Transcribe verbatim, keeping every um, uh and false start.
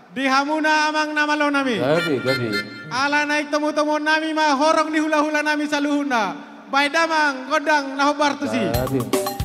Di hamuna amang na malo nami. Gabe, gabe. Ala naeng tomutomuon nami ma horong ni hulahula nami saluhutna. Baen damang gondang na hombar tusi. Gabe.